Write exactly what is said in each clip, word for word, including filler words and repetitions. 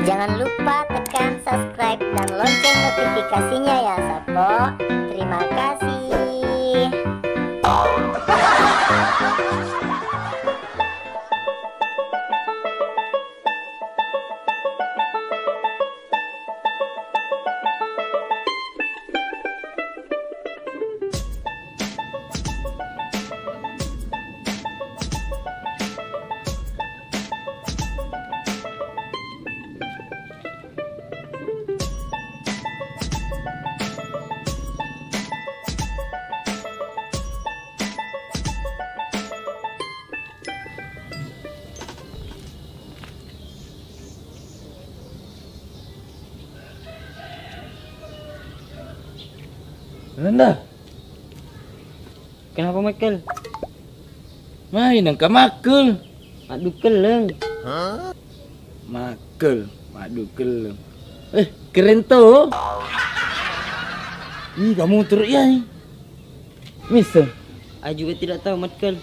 Jangan lupa tekan subscribe dan lonceng notifikasinya ya, Sappo. Terima kasih. Nanda. Kenapa, Michael? Mai nengka makkel. Maddukkelleng. Makkel, maddukkelleng. Eh, keren to. Ih, kamu terus ya. Mister. Aku juga tidak tahu, Michael.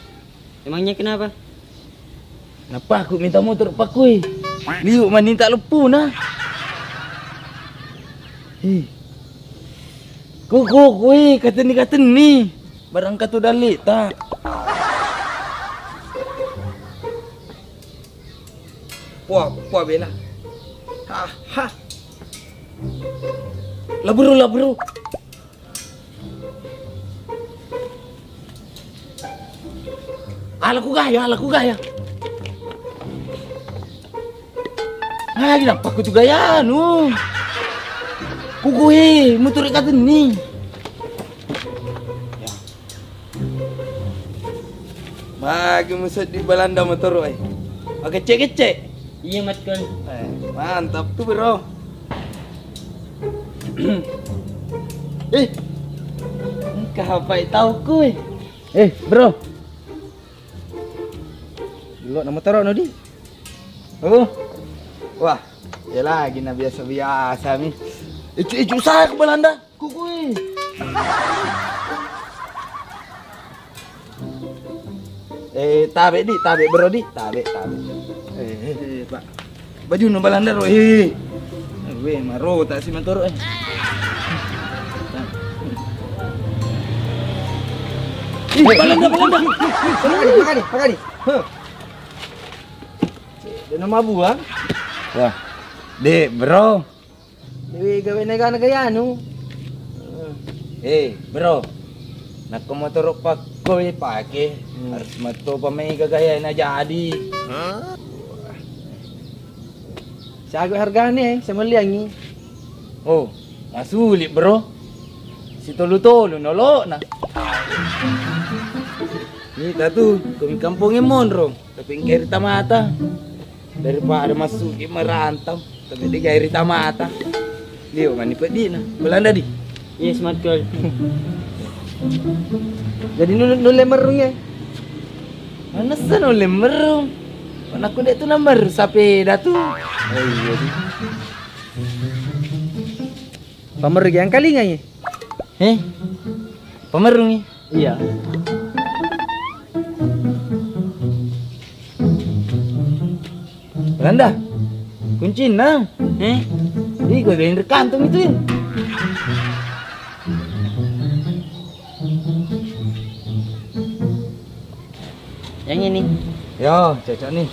Emangnya kenapa? Nappaku minta motor pakkoi. Liu maninta leppuna. Hi. Kuku kui katenni-katenni. Barang katu dalli ta. Puah, puah bela. Ha, ha. Laburu, laburu. Ala ku gaya, ala ku gaya. Lagi nampak ku tu gaya anu. Kukuhi, muturi katenni. Magi museddi Balanda motoro e. Makecce-kecce. Iya, Matkon. Eh, mantap tuh, Bro. Eh, engka hapai tauku, eh. Eh, Bro. Dulu nama taro no di. Oh. Wah, ya lagi na biasa-biasa mi. Icu-icu saya ke Balanda. Kukui. Eh, tabe di, tabe bro di, tabe, tabe. Eh, eh, eh, Pak. Baju no Balanda ro, eh. Weh, maro tak si motor eh. Ih, Balanda, Balanda. Makani, makani, makani. Huh. Cek, dia nama buang. Wah, dek bro. Dewe gawe negana gayanu. Eh, bro. Nakko motoro pakko pake, hmm, harus metto pamega gaya na jadi. Siaga hargane, semelliangi. Oh, masuli, bro. Sitolu-tolu nolona. Ni tatu, kami kamponge monro. Tapi engka ri tamata. Daripada massuki merantau, tapi de gae ri tamata. Lio mani pedina. Belanda di. Yes, Matkon. Jadi nu-, nulle merrung ya? Manessa nulle merrung. Anakku dek tu nomor sapeda tu. Oh iya di. Pamerrung yang kalingai. Eh? Pamerrungi? Iya. Belanda. Kuncinna. Eh? Ih, gue dari kantung itu ya. Yang ini. Yo, cocok nih.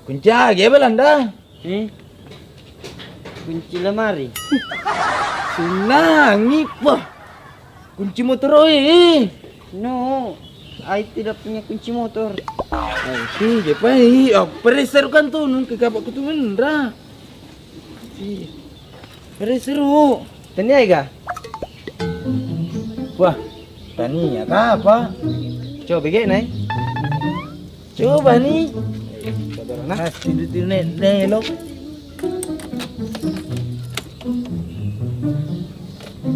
Kunci age Belanda? Eh? Kunci lemari. Senangi, wah. Kunci motor oi. No, ai tidak punya kunci motor. Oke, jepai. Oh, pereser kan tu nun ke kabak kutu menra. Iya. Pada seru. Tania ga? Wah, tania apa? Coba bege nai. Coba ni. Nah, tidur tidur nek nek lo.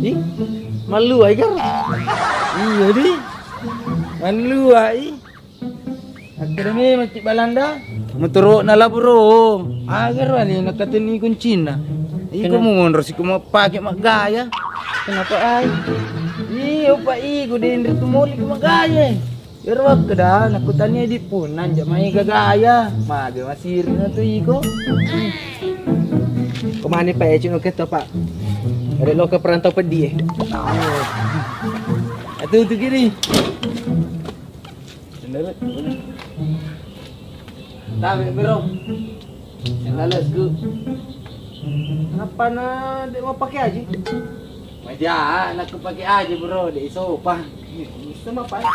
Ih, malu ai gar. Iya di. Malu ai. Akhirnya memang cik Balanda. Motoro'na la, Bro. Aga ro ale nakatenni kuncinna. Iko Kenapa? Monro siko mappake maggaya. Kenapa ai? Iyo, Pak, iko denre tu moli ko maggaya. Ero wakkeda nakutani di punna anja mai gagaya. Mage masirina tu iko. Ko mane, Pak, ya, cino keto, Pak. Ada lo ke perantau pedih, eh. Atu tu kiri. Sendal. Tabe, Bro. Sendalesku. Nappa na de' mappake aja? Maja, nakku pake aja, Bro, de' sopan. Bisa mappake.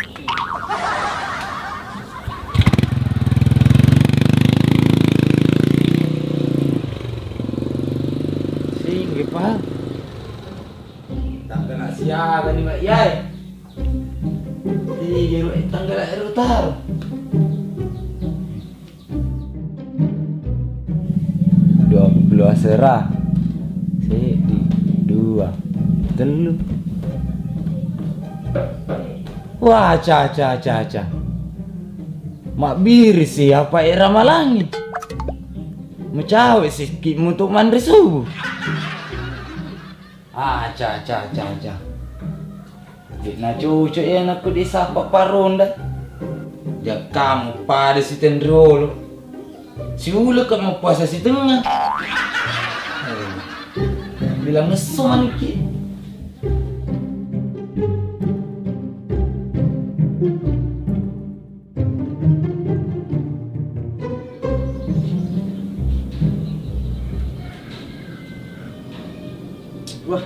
Singgi, Pak. Tanggala siaga ni, Mak? Iyai. Tiga ro, eh, tanggala ero taro. Dua puluh asera. Seddi, dua, tellu. Wah, ca, ca, ca, ca. Mabbiri si apa era malangi. Mecawe sikki mutu manre subuh. Ah, ca, ca, ca, ca. De'na cocok iya nakku disapa paronda. Jakkamu pada si tenriolo. Siuleka mappuasa sitengnga. Eh, bilang ngesso maniki. Wah.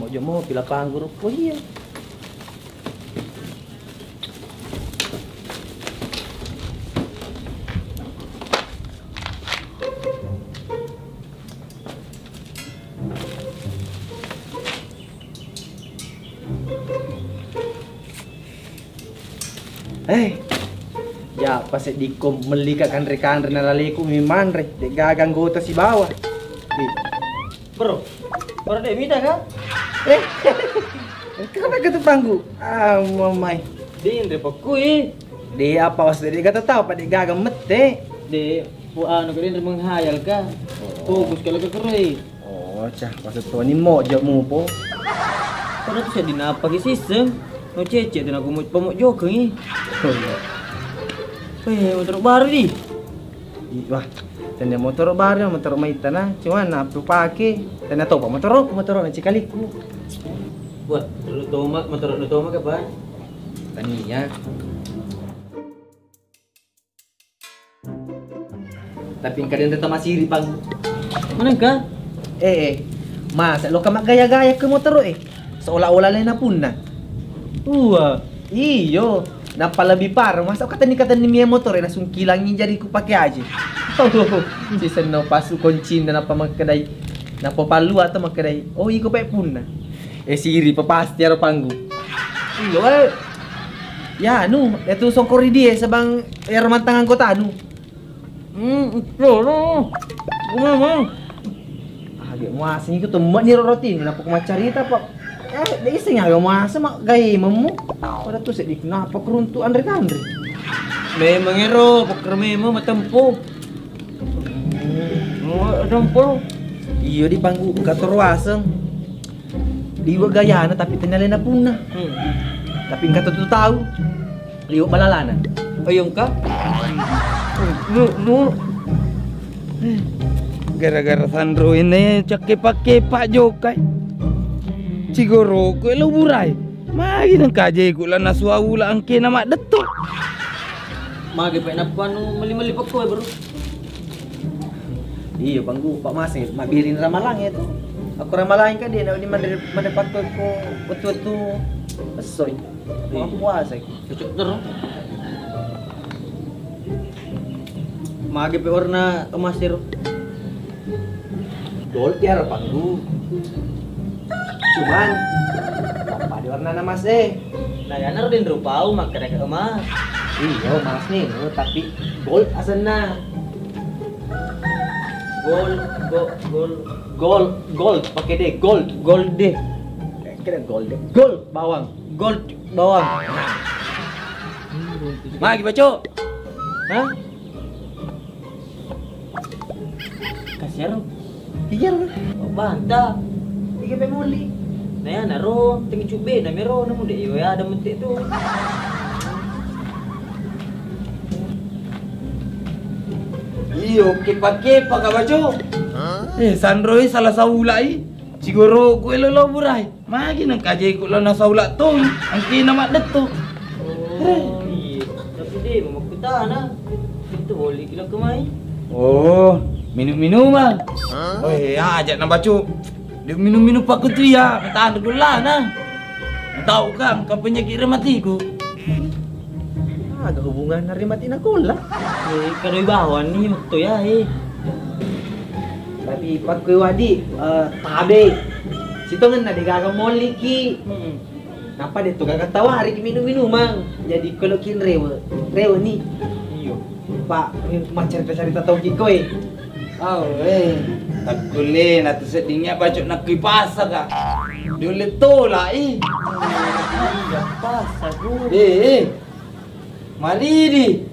Mojo mopi lapangku ro ko iya. Eh, ya, pas seddikko melli ka kanre-kanre nalaleku mi manre, de'gaga anggota sibawa. Di. Bro, baru de' mita ka? Eh, kenapa ketepangku? Ah, mamai. Di, nre pokui. Di, apa was de' gata tahu, apa de'gaga mette. Di, pu anu ka, di, nre menghayal ka. Oh. Fokus kalau ke kerei. Oh, cah, maksud tuani mo jok mupo. Pada tu seddi napa ki siseng? No cece tu naku mo pamojokeng i. Oh, iya. Eh, motor baru di. Ih, wah, tania motor baru, motor maitana. Cuma na aku pake. Tania topa motor, motor na cikaliku. Wah, motor toma, motor toma kapan? Tania. Tapi engka denre tamasiri, Pang. Manengka? Eh, eh. Masa loka maggaya-gaya ke motoro, eh? Seolah-olah lena punna. Uwa. Iyo. Nappa lebih parah, masa katenni-katenni mia motoro, eh, langsung kilangi jari ku pake aja. Sisenno pasu koncinna nappa makkedai. Nappa pallu atau makkedai. Oh, iko pe punna. Eh, siri pa pasti aro panggu. Iyo, eh. Ya, anu, itu songkori dia sebang ero mantang anggota anu. Hmm, itu no. Gimana, Mang? Ah, dia muaseng itu tempat ni roti ni, kenapa ku maccarita, Pak? Eh, dia iseng ya muaseng mak gai memu. Pada tu sedih kenapa keruntu Andre Andre. Memang ero, poker memang matempo. Oh, tempo. Iyo di panggu katoro aseng. Liwe gayana tapi tennalena punna. Hmm. Tapi engka tu tau. Liwe balalana. Ayo engka. Nu, nu. Gara-gara sanro ini cakke pakke pak jokai. Cigoroko lo burai. Magi nengkajeku lana suaula angkena maddetto. Magi pe nappa nu meli-meli pekko, Bro. Iyo, panggu, Pak Mas, eh, mabbiring ramalang itu. Aku ramalang kan dia, nak manre, manre pakai ko betul-betul pesoy. Iya. Mau puasa ki. Cocok terus. Mage pe warna emas ero. Dol tiara panggu. Cuman, apa di warna emas eh? Nah, yanaro den rupau makkeda ke emas. Iyo, emas ni, tapi gold asenna. Gold, go-, gold. Gold, gold, pakai D, gold. Gold deh. Kira gold deh. Gold bawang. Gold bawang. Magi, Baco? Hah? Kasiaro. Iya, banta. Tiga pe moli. Nah, ya, naro, tengi cubbe, na mero, namu de, iyo, ya, ada mete tu. Iyo, kepa-kepa ka, Baco. Eh, sanroi salah saulai. Cigoro ku elo lo burai. Magi nengka jeku lao nasaula tong, angkena maddetto. Oh, iya. Tapi de, mamakkutana. Itu boleh kilo kemai. Oh, minum-minuman. Oh, iya, aja na, Baco. De minum-minum pakku tu ya, tanre gulana. Tau kan, kan penyakit rematikku. Aga hubungan rematik na kolla? Eh, kadoi bawang ni, metto ya, eh. Tapi pakkoi wadi, eh, tabe. Sitongenna de gaga molliki. Mm-mm. Nappa de to gaga tawari ki minum-minumang. Jadi kolokin rewe, rewe ni. Iyo. Pak, maccarita-carita tau ki koe. Au, eh. Takkulle na tu seddingnya, Baco, nakkui pasa ka. Dole tola i. Iya, pasa, Bu. Eh, eh. Maridi.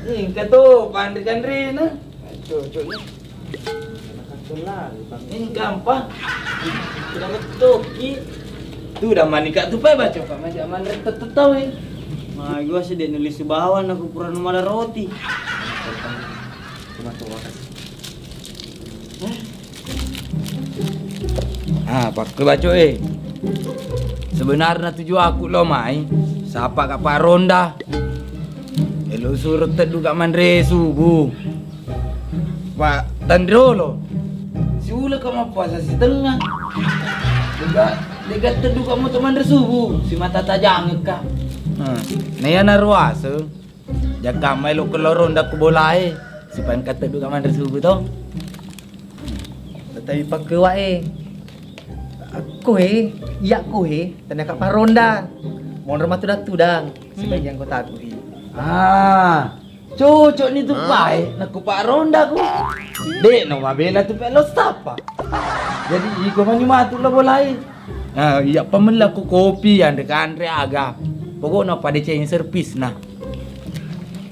Engka to panre-kanrena. Cocok ni. Engka apa? Sudah betul ki. Tu udah manika tu, Pak, Baco, Pak, majak manre tetep tau, eh. Ma gua sih dek nulis bawang, aku pura numala roti. Cuma tuh, makasih. Ah, pakke, Baco, eh. Sebenarna tujuanku lo mai, sapa ka Pak Ronda. Elo suro teddu ka manre subuh. Pak Tandrolo. Siula ka mappuasa sitengnga. Lega, lega teddu ka moto manre subuh, simata tajangekka. Nah, naya naruase. Jakka mai lo kello Ronda ku bolae, supaya engka teddu ka manre subuh to. Tetapi pakke wae. Aku he, iya ku he, tanya ka Pak Ronda. Monro matu tudang-tudang, sebagai anggotaku he. Ah, cocok ni tu pae, naku Pak Ronda ku. Dek no mabela tu pe lo stapa. Jadi iko mani matu lo bolae. Nah, iya pamella ku kopi, anre-kanre aga. Pokokna pada ceng servis nah.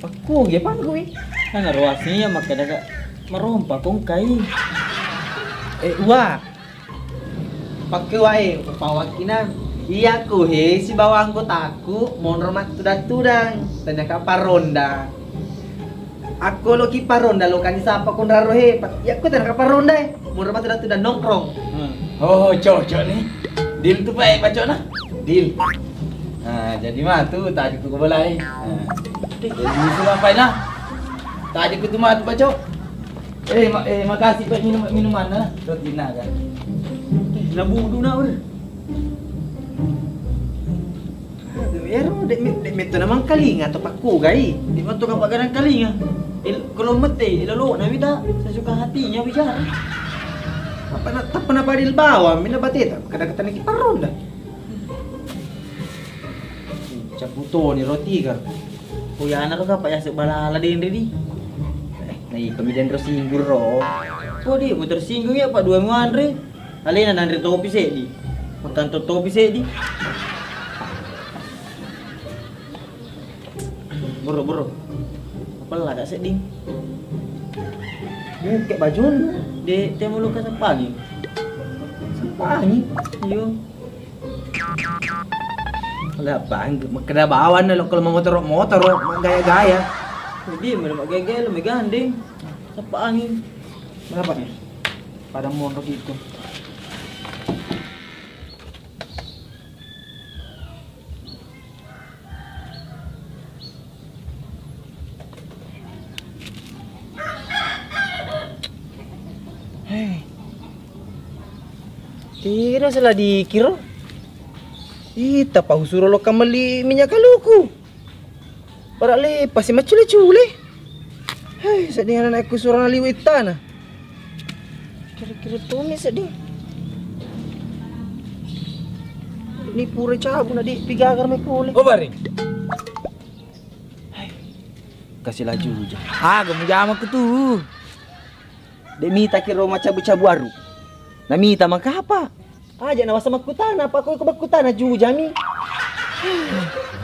Pakku ge panggui. Kan ruasnya makkeda ka marompa kongkai. Eh, wa. Pakke wae, pawakkina. Iya ku he, sibawa anggotaku monro mattudang-tudang. Tanya ka Pak Ronda. Akko loki Pak Ronda, lokani sapa konraro he. Iya ku tanya ka Pak Ronda e. Monro mattudang-tudang nongkrong. Hmm. Oh, cocok ni. Deal tu, Pak, e, Baco na. Deal. Nah, jadi matu tadi ku bolai. Nah. Jadi sudah, Pak, na. Tadi ku tu matu, Baco. Eh, ma-, eh, makasih, Pak, minum, minuman na. Roti na kan. Eh, nabudu na, udah. Ero, dek me-, dek metto na mangkalinga atau pakkugai. Dek metto ka paggadang kalinga. Il-, kalau mete, ilalo na wita sesuka hatinya bicara. Apa na, tappa na padil bawang, mina bateta, kada katana ki Pak Ronda. Caputoni roti ka. Uyana ro ka, Pak, yase balala denre di. Eh, na iko mi denro singgur ro. Kok di, mu tersinggung ya, Pak, dua mu anre. Alena nanre topi seddi. Makan to-, topi seddi. Boro, boro. Apa lada seddi? Buke bajun. De, temu luka sepangi. Sepangi? Iyo. Ada apa? Kena bawang lo kalau mau motor, motor, gaya-gaya. Jadi, mau gaya-gaya lo megandeng. Sepangi. Berapa nih? Pada monro itu. Hei. Tiro sala dikiro. Ita pa usuro lo kameli minyak kaluku. Ora le pasi macule-cule. Hei, seddi anakku surana liwe ittana. Kira-kira tumi seddi. Ni pura cabu na di pigagar mai pole. Oh, Bari. Hai. Kasi laju uja. Ah, kamu jama ku tu. De mita kiro macabu-cabu aru. Na mita makapa? Aja na wasa makkutana, apa ko makkutana jujami.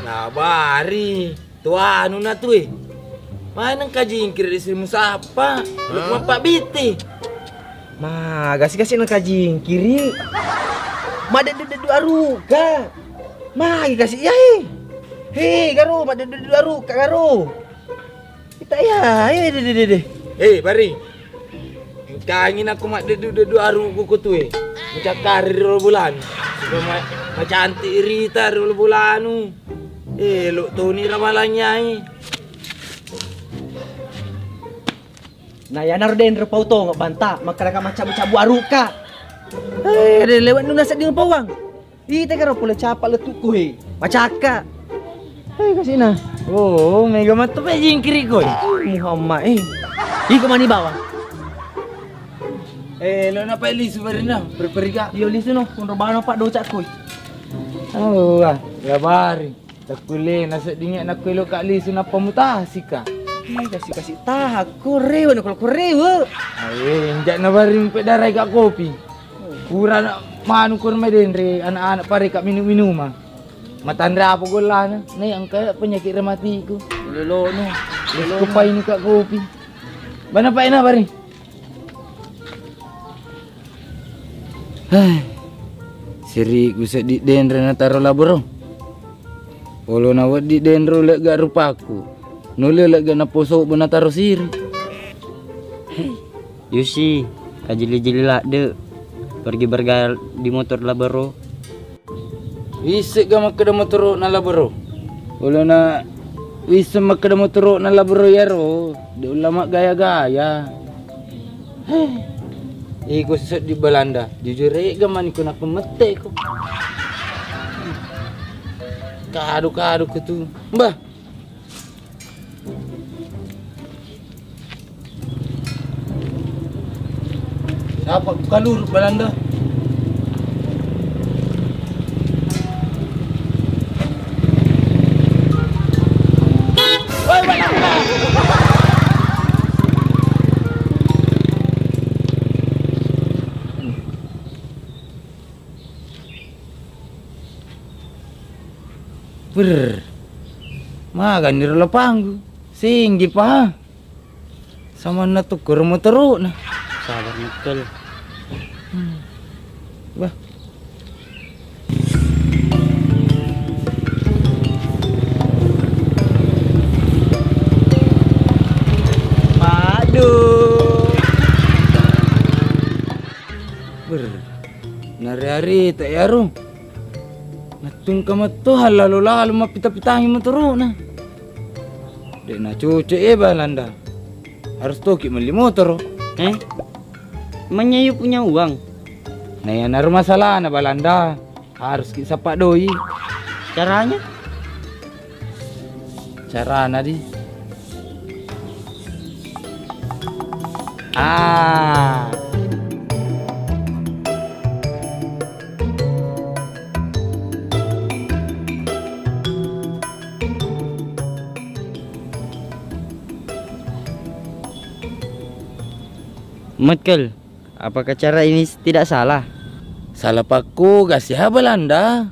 Na Bari. Tu anu na tu e. Maneng kajingkiri ri simu sapa? Lu mappa biti. Ma, gasi-gasi na kajingkiri. Madeddu-deddu aruka. Magi kasi iyai. He, garo, madeddu-deddu aruka, garo. Kita iyai, de, de, de, de. Eh, Bari. Engkangi nakko maddeddu-deddu aruku ko tue. Mucakkari ri olo bolanu. Supaya ma-, macantik rita ri olo bolanu. Eh, lo toni ramalannyai. Na yanaro denre pau tonga banta, makkadaka maccabu-cabu aruka. Eh, de lewat nuna sedding pauang. Ita karo pole capa lettuku he. Macakka. Hei kasina. Oh, mega matto pe jingkiri koi. Muhammad eh. Iko mani bawang. Eh, lo napa lisu barina? Perperika. Iyo lisu no, kunro bana pak docak koi. Oh, wah, ya bari. Takkulle naseddingi nakko elo ka lisu nappa mutasi ka. Ih, kasi-kasi tahakko rewe no kalau korewe. Awe, injak na bari mpe darai ka kopi. Pura na manu kur mai denre anak-anak pare ka minum-minuma. Matanre apa gollana? Nai engka penyakit rematiku. Lolono. Lolono. Kupai ni ka kopi. Bana paina bari. Hai, siriku seddi denre nataro laboro. Olona weddi denre ulegga rupaku. Nulle ulegga naposo bo nataro siri. Hei, Yusi, kajili-jili ladde. Pergi bergaya di motor laboro. Wissegga makkeda motoro'na laboro. Olona wisseng makkeda motoro'na laboro iyaro, de ulla maggaya-gaya. Heh. Iko seddi Balanda, jujur ega maniko nakko metteko. Kado-kado ko tu. Mbah, Sapa kalur Balanda? Woi, Balanda! Brr. Magani ro lapanggu. Singgi pa. Samanna tukkuru motoro'na. Sabar, Mekkel. Hmm. Wah. Waduh. Brr. Nari-ari tak yaru. Nattungka metto hallalo-lalo mappita-pitangi motoro'na. De'na cocok e Balanda. Harus toki melli motoro. Eh? Emangnya you punya uang? Nah, iyanaro masalahna Balanda. Harus ki sapa doi. Caranya? Carana di. Ah. Metkel, apakah cara ini tidak salah? Salah pakku gasi ha Balanda.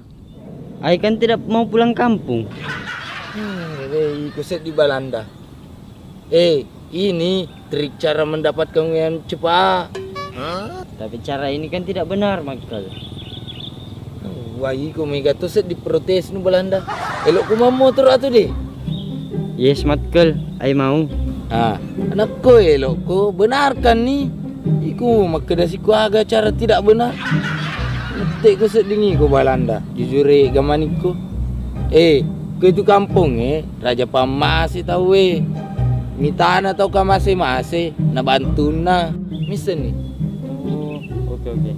Ai kan tidak mau pulang kampung. Hmm, iko seddi Balanda. Eh, ini trik cara mendapatkan uang yang cepat. Tapi cara ini kan tidak benar, Michael. Wah, iko mega to seddi protes nu Balanda. Elok ku mammotor atu deh. Yes, Michael, ai mau. Ah, anakko elokko benarkan ni. Iku makkeda siku aga cara tidak benar. Mettek ko sedding iko Balanda, jujur e gamanikko. Eh, ko itu kampong e, raja pammase tau e. Mitana tau ka mase-mase, na bantunna. Missenni. Oh, oke, oke.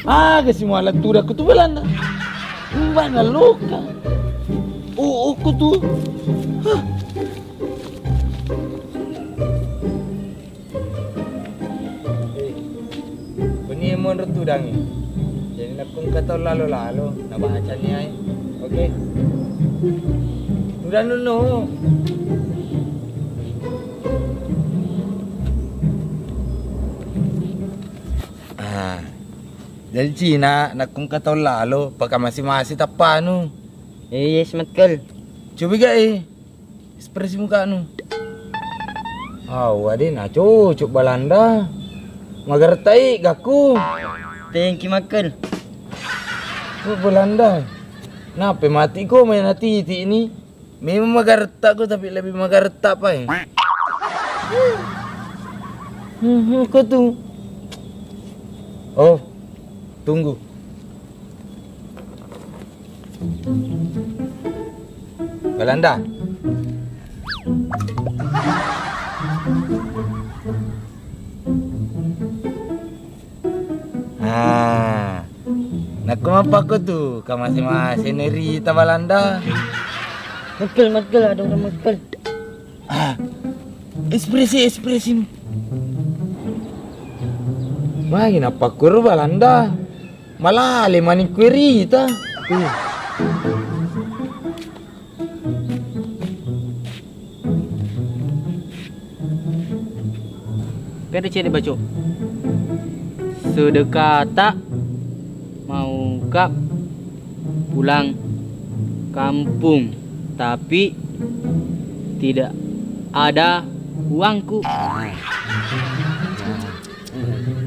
Aga si muala tuda ku tu Balanda. Mbana loka. Oh, oh, ku tu. Hah. Menurut tudangi. Jadi nakung kata lalo-lalo, nabacani ai. Oke. Udah nunu. Ah. Jadi Cina, nakung kata lalo, pakamasi-masi tappanu. Eh, yes, Matkel. Coba gak eh. Ekspresi mukanu. Awa de na cocok Balanda. Magartai gaku. Thank you, Makkel. Oh, Balanda. Nape mati ko main hati ini? Memang magarta ko tapi lebih magarta apa eh? Hmm, hmm, kau tuh. Oh, tunggu. Balanda. Ah. Nakko mappakko tu, kamase-mase nerita Balanda. Makkel, makkel, ada orang makkel. Ah, ekspresi, ekspresi. Magi nappakkuru Balanda. Malale manikku rita. Pede cede baco. Sedekata mauka pulang kampung, tapi tidak ada uangku.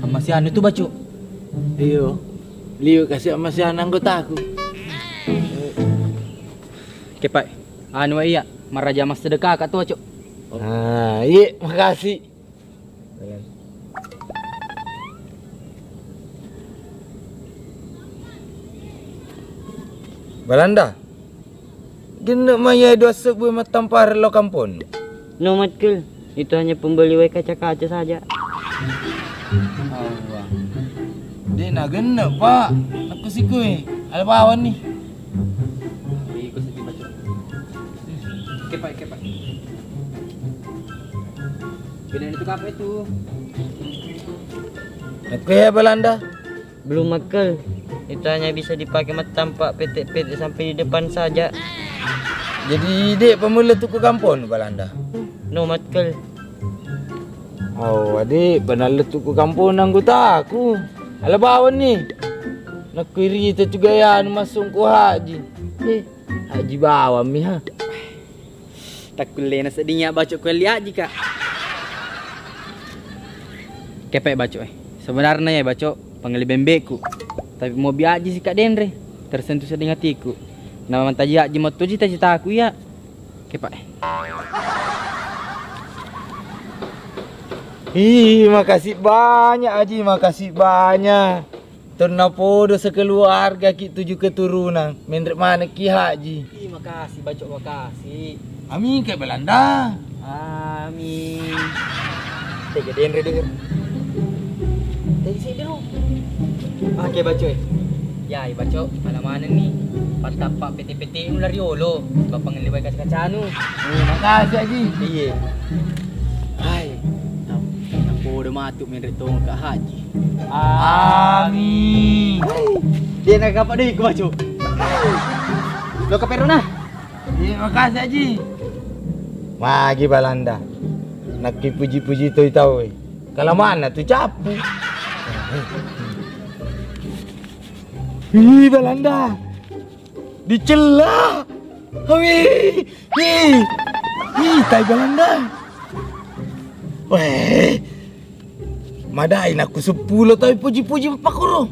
Amasian itu baco. Iyo, liu kasih amasian anggotaku. Kepai, anu iya, maraja mas sedekah kak tuh, Cok. Ah, iya, makasih. Balanda. Genne maya dua sebbu mattampare lo kampon. No, Matkel. Itu hanya pembeli wae kaca-kaca saja. Allah. Dek na genne, Pak. Aku sikui. Ada bawang nih. Iko sedih baca. Kepai, kepai. Beda itu apa itu? Aku ya Balanda. Belum, Makkel. Itu hanya bisa dipakai mattampa pete-pete sampai di depan saja. Jadi dek pemula tuku kampon Balanda. No, Makkel. Oh, adik, pernah letuk ku kampung anggota aku. Ala bawang nih. Nakku irita juga ya anu masuk ku haji. Eh, haji bawang mi ha. Takkullena sedding ya baco ku liaji kak. Kepek baco eh. Sebenarnya ya baco pangeli bembeku. Tapi mau biaji sih kak denre. Tersentuh sedding hatiku. Nama mantaji haji mau tuji cita-citaku ya. Oke, Pak. Ih, makasih banyak, Haji. Makasih banyak. Torna podo sekeluarga ki tuju keturunan. Menrek maneng ki, Haji. Ih, makasih, Bacok, makasih. Amin, ke Belanda. Amin. Tega denre dulu. Tega sih dulu. Oke, Bacok. Ya, Bacok, mana-mana nih. Patappa P T P T nu lari olo, bapang liwai kaca-kacanu. Eh, makasih, Haji. Iya. Hai, napodo matu menre tong Kak Haji. Amin. Dia nak apa deh, Bacok? Lo ke Perona? Iya, makasih, Haji. Magi Balanda. Nakki puji-puji toi tau. Kalamanna tu capu. Ih, Balanda. Dicella. Wi. Ih. Ih, tai Balanda. Weh. Madai nakku seppulo tau puji-puji pakuro.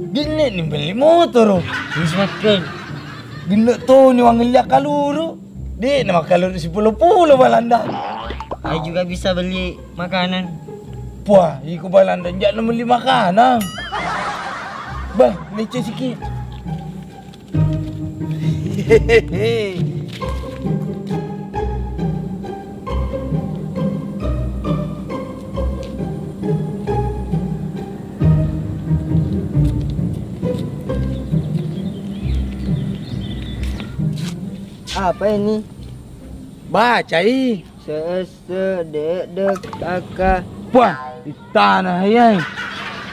Genne ni beli motoro. Wis makkeng. Genne to ni wangelli akkaluru. De na makkaluru seppulo-pulo Balanda. Saya juga bisa beli makanan. Puah, iko Balanda nja na meli makanan. Bah, lecce sikit. Apa ini? Bacai. Ses- Sedek dek kaka. Wah, di tanah ya.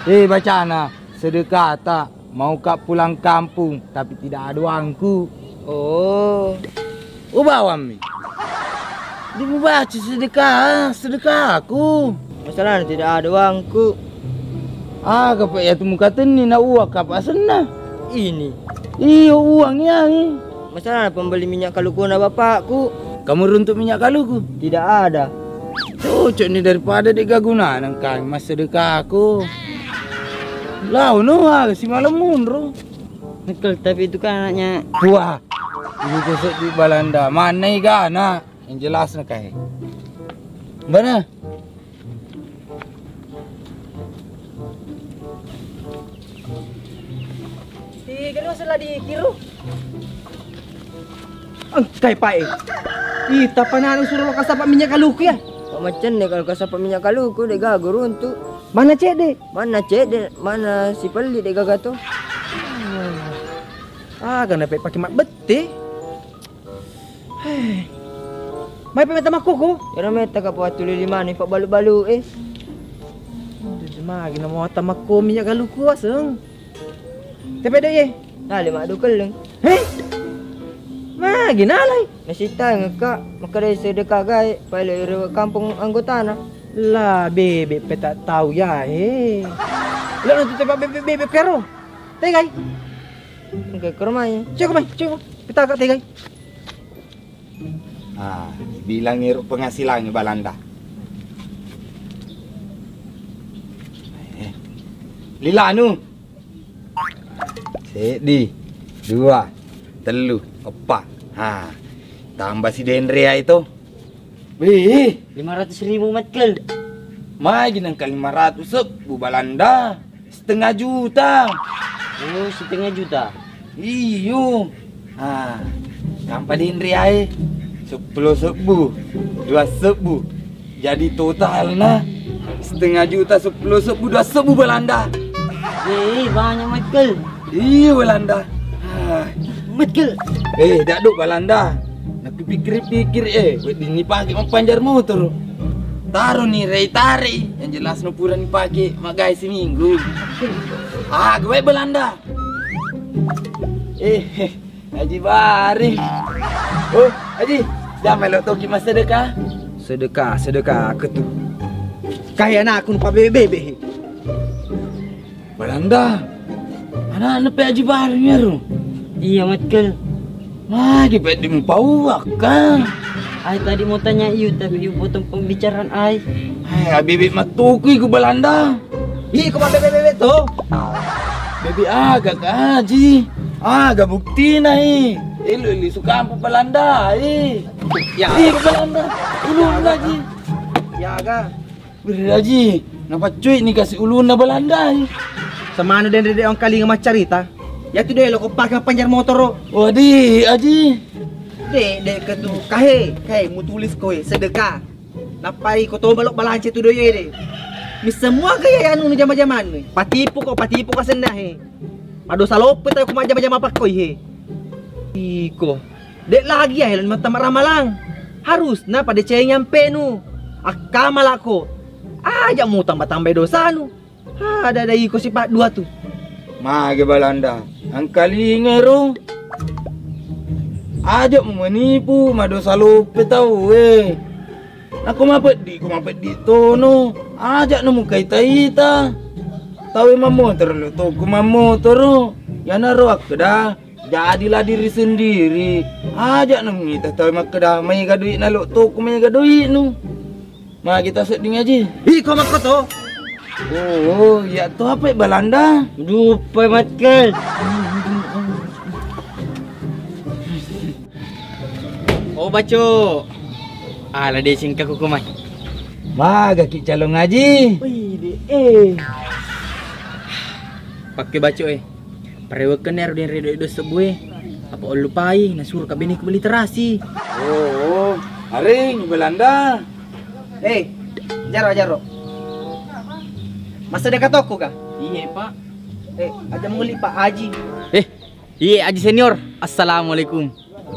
Eh, bacana, sedekata, mauka pulang kampung, tapi tidak ada uangku. Oh. Ubawammi. Di mubaca sedekah, sedekahku. Masalahnya tidak ada uangku. Aga pa iya tu mukatenni na uang kapa asenna? Ini. Iyo, uang iya. Masalah pembeli minyak kalukuna bapakku. Kamu runtuk minyak kaluku? Tidak ada. Cocok ni daripada de' gagunana engka massedekahku. Lau no aga simalam munro. Betul, tapi itu kan anaknya. Wah, ini kosok di Balanda. Mana igana? Yang jelas na kae. Mana? Ih, gelo sela di kiru. Engkai pae. Ih, tapananu suro lo kasapa minyak kaluku ya. Pak macenne kalau kasapa minyak kaluku de' gaga runtu. Mana cedde? Mana cedde? Mana sipelli de' gaga to? Ah, gana pe pake mabbette. Heh. Mai pe metta makkuku? Ero metta ka po attuli limani pabbalu-balu e. Aduh, magi na muatta makko minyak kaluku aseng. Tepe doi e. Nale maddu kelleng. Heh? Magi nalai? Nasitang ka makkeda sedekah gae paelo ero kampung anggotana. La bebe pe tak tau ya he. Lo nonton tepa bebe bebe kero. Tegai. Engka ke rumah. Cek mai, cek. Kita agak tegai. Ah, bilang ero penghasilannya Balanda. Eh, lilanu. Seddi, dua, tellu, eppa. Ha, tambah si denre ai to. Wih, lima ratus ribu matkel. Magi nengka lima ratus sebbu Balanda. Setengah juta. Oh, setengah juta. Iyo. Ah, nampa denre ae. Seppulo sebbu, dua sebbu. Jadi totalna setengah juta, seppulo sebbu, dua sebbu Balanda. Eh, banyak Michael. Iyo Balanda. Ah. Michael. Eh, daddo Balanda. Nakupikkir-pikkir, eh, wedding nipake mappanjar motor. Taro ni rei tarei, yang jelas no pura nipake maggae seminggu. Ah, gue Balanda. Eh, Haji Bari. Oh, Haji, jangan melo toki mas sedekah. Sedekah, sedekah ketu. Kaya anakku nupa bebe-bebe. Balanda, anakna pe Haji Bari ero. Iya, Michael. Magi pe di mupauakka. Ai tadi mau tanya iu tapi iu potong pembicaraan ai. Hai, Habibie mattuku iku Balanda. Iko mabebe-bebe to. Bebe aga ka Haji? Aga buktina i? Elo-elo sukampu Balanda i. Ya. Iko Balanda. Ulunna Haji. Ya aga. Wih, Haji, napaccui ni kasi ulunna Balanda i. Semanu denre de ongkalinga maccarita. Yatu de lo ko pake mappanjar motoro. Wadi, Haji. De, de ketu kahe, kahe mutulis koe sedekah. Nappai ko to balo balance tu doye de. Mi semua gaya anu jama-jama anu. Patipu ko, patipu ko senna he. Madosa loppe tau ko majama-jama pakkoi he. Iko. Dek lagi ya helon mata ramalang. Harusna pada ceng nyampe nu. Akka malako. Aja mu tambah-tambah dosanu. Ada ada iko sipat dua tu. Mage Balanda. Angkalinga ro. Aja mu menipu madosa loppe tau we. Nako mapeddi, ko mapeddi tono, aja' no mukaita-ita. Tau e mammotoro lo toko mammotoro. Iyanaro akkeda, jadilah diri sendiri. Aja' no muita tau e makkeda, maega doi'na lo toko maega doi'nu. Magi tasedding aji. Iko makko to. Oh, iya to apa Balanda? Dupa matkel. Oh, Baco. Ala de singkaku kumai. Maga ki calon ngaji. Wih, de, eh. Pakke Baco, eh. Parewekken ero denre do sebbu e. Apa ollupai nasuro ka beneku beli terasi. Oh, aring Balanda. Eh, jaro, jaro. Masa dekat toko kah? Iya, Pak. Eh, aja muli Pak Haji. Eh, Iye, Aji Senior. Assalamualaikum.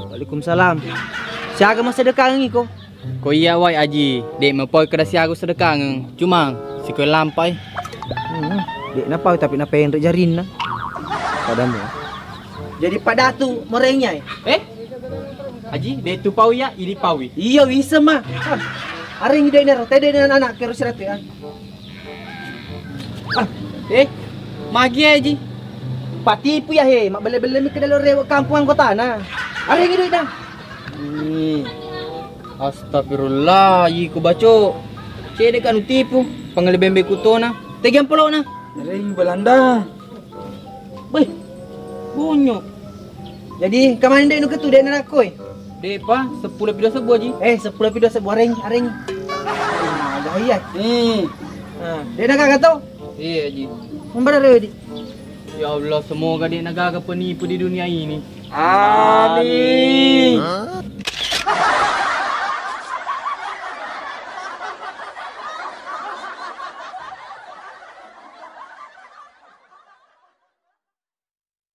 Waalaikumsalam. Siaga massedekangeng iko? Ko iya wai Aji, de' mapau kada siaga sedekangeng. Cuma, sikoe lampai. Hmm. Napau tapi napenre jarinna. Padamu. Jadi padatu morengngi e. Eh? Aji, de tu pau ya, ini paui. Iya, bisa ma. Ah, arengngi doina ro, tede dengan anak kero siratu ya. Ah, eh, magi ya, Ji? Patipu ya he, mabbelle-belle mi ke dalam rewe kampung anggotana. Arengngi doina. Hmm. Astagfirullah, iko baco. Cede kanu tipu, pangale bembe kutona. Tegi ampolona. Arengngi Belanda. Wih, bunyu. Jadi, kemana dek nuke tu dek narakoi? Depa, sepuluh pido sebuah, Ji. Eh, sepuluh pido sebuah, areng, areng. Nah, gaya. Hmm. Nah, dek nagaga tau? Iya, Ji. Membara rewe di. Ya Allah, semoga dek nagaga penipu di dunia ini. Amin.